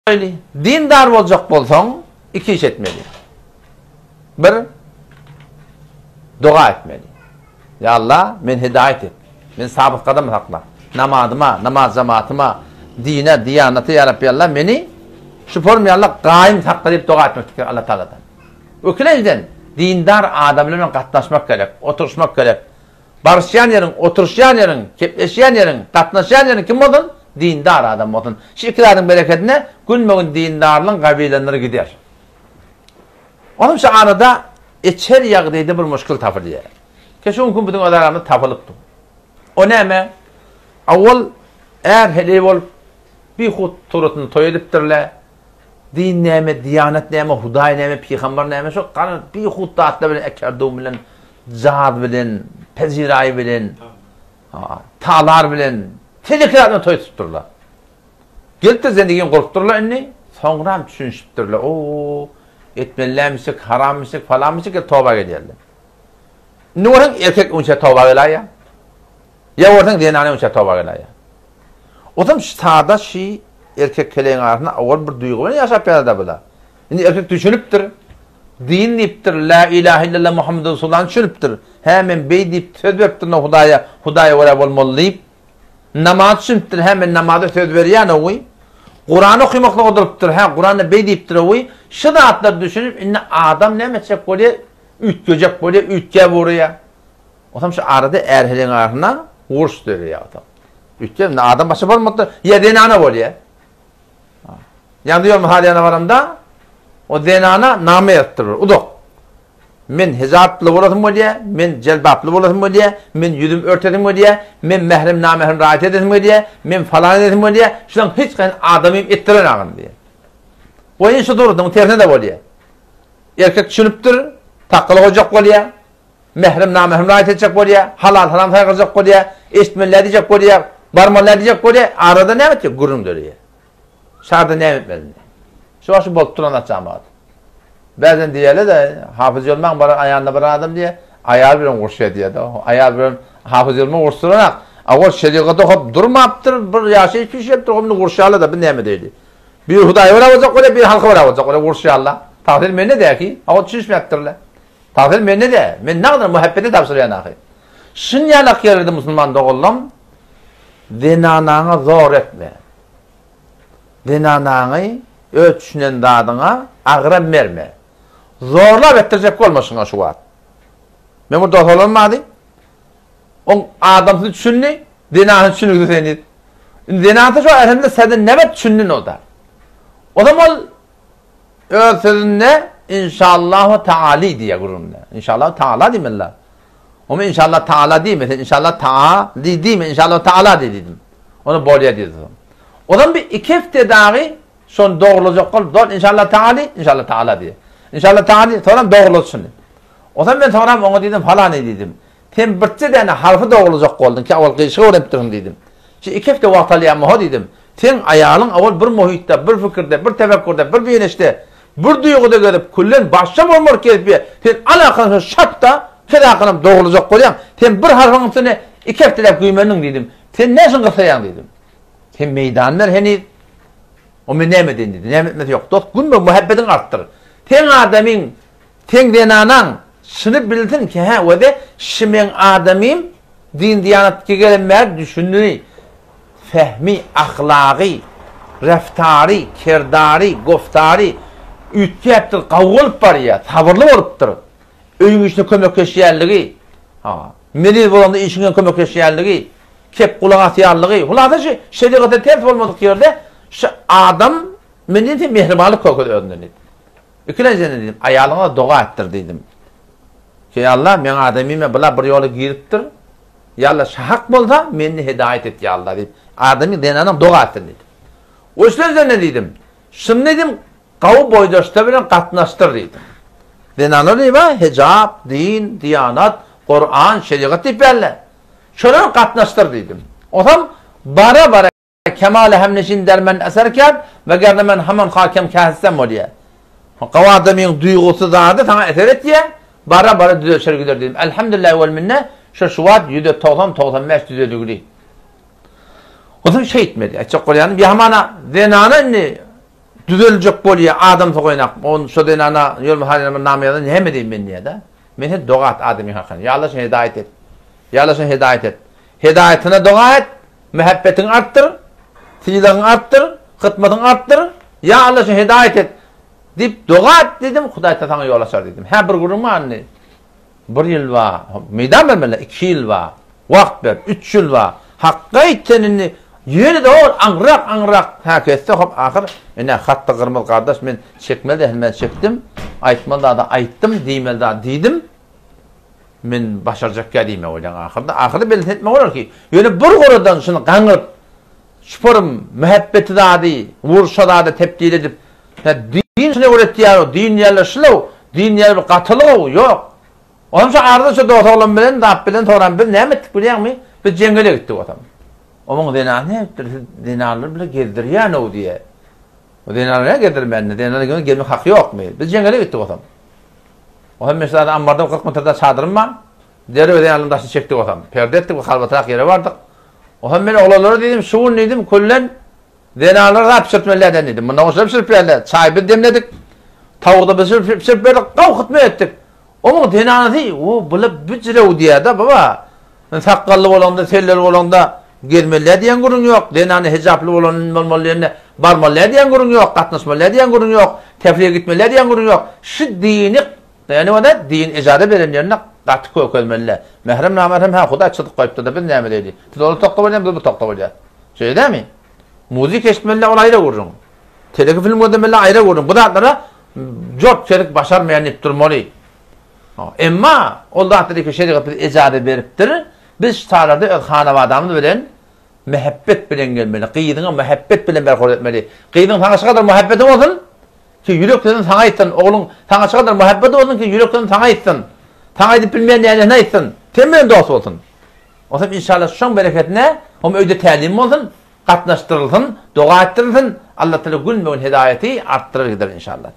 Ýaly, dindar boljak bolsaň, iki iş etmeli. Bir, doga etmeli. Ýa Allah, meni hidaýat et. Meni sabyt gadam sakla. Namazyma, namaz jemaatyma, dine, diýanata ýa Rabbi Allah, meni şu form ýa Allah gaýym sakla diýip doga etmek gerek Allah Tagaladan. Ikilenjiden, dindar adamlar bilen gatnaşmak gerek, oturyşmak gerek. Baryşýan ýeriň, oturyşýan ýeriň, gepleşýän ýeriň, gatnaşýan ýeriň kim bolsun? Dindar adam bolsun. Şu iki zadyň berekedine günbe-gün dindarlygyň gabylanlary gider. Onuň şu arada içer ýagdaýda bir muşkil tapylýar. Ke şu günki biziň öz aramyzda tapylypdy. O näme? Awwal är heleý bolup bihut suratynda toý edipdirler. Din näme, diýanat näme, Hudaý näme, pygamber näme, şo garaz bihut zatlar bilen ekerduw bilen jaz bilen, peziraý bilen, talar bilen, teleki zatlar toý tutupdyrlar. Gelipdir zendigin gurupdyrlar indi, soňram düşünişipdirler. O, etmelilämişik, harammişik, falanmişik gelip toba gelýärler. Indi görseň erkek öňçä toba geläýýär. Ýa görseň zenany öňçä toba geläýýär. Otam sada şi erkek keleýiň arasynda owal bir duýgy bilen ýaşap ýaly-da bular. Indi erkek düşünipdir. Din diýipdir, Lä ilahe illallah Muhammedur Resulullah düşünipdir. Hä men beý diýip söz beripdirin Hudaýa, Hudaýa görä bolmaly diýip. Namaz düşünipdir, hä men namaza söz berýän owy. Kuran okymaklyga durupdyr, hä Kuranda beý diýipdir owy. Şu zatlar düşünip indi adam näme etjek bolýar? Üýtgejek bolýar, üýtgäp ugraýar. Otam şu arada är-heleýiň arasynda uruş döreýär otam. Üýtgäp indi adam başa bolmasa ýa zenana bolýar. Ýa-da ýol mysal ýana baramda, o zenana name ýazypdyr bir, uzak. Men hijaply bolasym gelýär, men jelbaply bolasym gelýär, men ýüzüm örtesim gelýär, men mährem namährem raýat edesim gelýär, men falan edesim gelýär, şulaň hiç haýsy adamym etdirenagyn diýýär. We indi şu dogrusynyň tersine-de bolýar. Erkek düşünipdir, takgaly goýjak bolýar, mährem namährem raýat etjek bolýar, halal haram saýgarjak bolýar, eşitmeli nä diýjek bolýar, barmaly nä diýjek bolýar, arada näme etjek gürrüň döreýär. Şarda näme etmeli indi? Şu wagt şu bolup duran zat jamagat. Bäzen diýýärler-de, Hafyz Ýolmaň baran aýalyna bir adam diýýär, aýal bilen uruşýar diýýär-de. Aýal bilen Hafyz Ýolma uruşdyranak. A ol şerigat okap durmapdyr, bir ýaşaýyş pişiripdir, indi uruşýarlar-da, bu näme diýdi. Biri Hudaýa görä boljak bolýar, biri halka görä boljak bolýar, uruşýarlar. Tagsyr mende däki, a ol düşünişmäpdirler. Tagsyr mende-de, men nagadyr muhabbete tabşyrýan ahy. Şunýalak ýerlerde musulman doganlam, zenanaňa zor etme. Zenanaňy öz düşünen zadyňa agram berme. Zorlap etdirjek bolma şuňa şu wagt. Men bir dos oglan bardy. Oň adamsy düşündi, zenasy düşünigsiz heniz. Indi zenasy şu elhamdülillah senden näme düşündi o-da. Ozam ol öz sözünde inşallahu taali diýýär gürrüňde. Inşallahu taala diýmeli. Omy inşallah taala diýme, sen inşallah taali diýme, inşallah taala diý diýdim. Ona bolýar diýdi soň. Ozam bir iki hepde dagy şony dogrulajak bolup, dol inşallah taali, inşallah taala diýýär. Inşallah taali, soňam dogrulady şuny. Ozam men soňram oňa diýdim, falany diýdim. Sen birje däne harfy dogrulajak bolduň ki, awal gyşyk öwrenipdirsiň diýdim. Şu iki hepde wagt alýarmy ho diýdim. Seň aýalyň awal bir muhitde, bir pikirde, bir tefekkürde, bir bineşde Bir duýguda gezip küllen başga bolmalyk gezip ýör. Sen alakaň şo şatda kezakanam dogrulajak bolýaň. Sen bir harpyň üstüne iki hepdeläp güýmendiň diýdim. Sen näçün gyssaýaň diýdim. Sen meýdan ber heniz. O men näme edeýin diýdi. Näme etmesi ýok. Dost günbe muhabbetiňi artdyr. Seň adamyň, seň zenanaň şuny bilsin ki hä wede şi meň adamym Din diýanat gelen bäri düşündi. Fehmi, ahlagy, reftary, kerdary, goftary üýtgäpdir, gawy bolup barýar, sabyrly bolupdyr. Öýüň işine kömekleşýänligi, ha, meriz bolanda işiňe kömekleşýänligi, kep gulak asýanlygy, hulasa şu şerigata ters bolmadyk ýerde şu adam men diýdim sen mähribanlyk görkez özünden diýdim. Ikilenjiden diýdim, aýalyňa doga etdir diýdim. Eý Alla, meň adamyma bula bir ýola giripdir. Ýa Alla, şu hak bolsa, meni hidaýat et, ýa Alla diýip, adamy zenanaň doga etsin diýdim. Üçünjiden diýdim, şuny diýdim, gawy boýdaşlar bilen gatnaşdyr diýdim. Zenanlar diýip, hijap, din, diýanat, Kuran, şerigat diýip bärler. Şolar gatnaşdyr diýdim. Onsoň bara-bara Kemale hemneşin der men eser kerd, wegerne men haman hakem kähissem bolýar. Gawy adamyň duýgusy zady saňa eser etýär, bara-bara düzelşer gider diýdim. Elhamdülillah wel minne, şo şu wagt ýüzde 90, 95 düzeligli. Onsoň şeýtmedi. Aýtjak bolýanym, ýa hamana zenana indi. Düzeljek bolýa adam sogaýnak. On şo zenana ýolma halyna bir name ýazan näme diýim men diýýä-de. Men sen doga et adamyň hakyna. Ýa Allah şony hedaýat et. Ýa Allah şony hedaýat et. Hedaýatyna doga et, mähebbetiňi artdyr, sylagyňy artdyr, hytmatyňy artdyr. Ýa Allah şony hedaýat et diýip doga et diýdim, Hudaý ta saňa ýol açar diýdim. Hä bir gürrüň bar indi. Bir ýyl bar, meýdan bermeli, iki ýyl bar, wagt ber, üç ýyl bar. Hakga aýt sen indi, ýene-de ol aňryrak, aňryrak häketse, hop, ahyr, ine, hatda gyrmyz gardaş, men çekmeli zähmeti men çekdim, aýtmaly zady aýtdym, diýmeli zady diýdim, men başarjakýa diýmek bolýaň ahyrda. Ahyrda belli etmek bolar ki, ýöne bir guradan şuny gaňryp, şuparym mähebbeti zady, wurşa zady tebdil edip, Hä, din şuny öwretýär-ow, din diýýärler şul-ow, din diýýärler bir gatylyg-ow, ýok. Onam şo arada şo dos oglan bilen, zat bilen soran biz näme etdik bilýäňmi? Biz jeňňele gitdik otam. Onuň zenany nädipdir, siz zenanlar bile gezdirýän-ow diýýär. O zenanlar näme gezdirmändir, zenanlar gezmek haky ýokmy? Biz jeňňele gitdik otam. Otam men şu zady ammarda 40 metrde çadyrym bar. Derrew zenanlaryň daşyny çekdik otam. Perde etdik, bir halbatrak ýere bardyk. Otam men oglanlara diýdim, şu gün diýdim, küllen Zenanlar zat bişirtmeli däl diýdim. Mundan goşa bişirip berdiler. Çaý biz demledik. Tawuk-da biz bişirip berdik. Gawy hytma etdik. Onuň zenanasy, o bula büjrew diýýär-de, baba. Sen sakgally bolaňda, selleli bolaňda gezmeli däl diýen gürrüň ýok. Zenany hijaply bolan bolmaly diýende barmaly däl diýen gürrüň ýok. Gatnaşmaly däl diýen gürrüň ýok. Tefrihe gitmeli däl diýen gürrüň ýok. Şu dini, ýani ony din ejaza beren ýerinde gaty kökezmeli. Mährem namährem hä Hudaý çyzyk goýupdyr-da biz näme edeýli. Siz ol otagda bolýan, biz bu otagda bolýas. Şeýle dälmi? Muzyka eşitmeli ol aýra gürrüň. Teleki film gözlemeli aýra gürrüň. Bu zatlara jort çelik başarmaýan diýip durmaly. Emma ol zatlary ki şerigat bize ejaza beripdir. Biz şu taýlarda öz hanabadamyz bilen mähebbet bilen gelmeli. Gyzyňa mähebbet bilen berhor etmeli. Gyzyň saňa şu kadar muhabbeti bolsun ki ýürek sözüni saňa aýtsyn. Ogluň saňa şu kadar muhabbeti bolsun ki ýürek sözüni saňa aýtsyn. Saňa aýdyp bilmeýän nänesine aýtsyn. Sen bilen dost bolsun. Onsoň inşallah şoň bereketine hem öýde tälim bolsun, gatnaşdyrylsyn, doga etdirilsin, Allatagala günbe-gün hidaýaty artdyrar gider inşallah.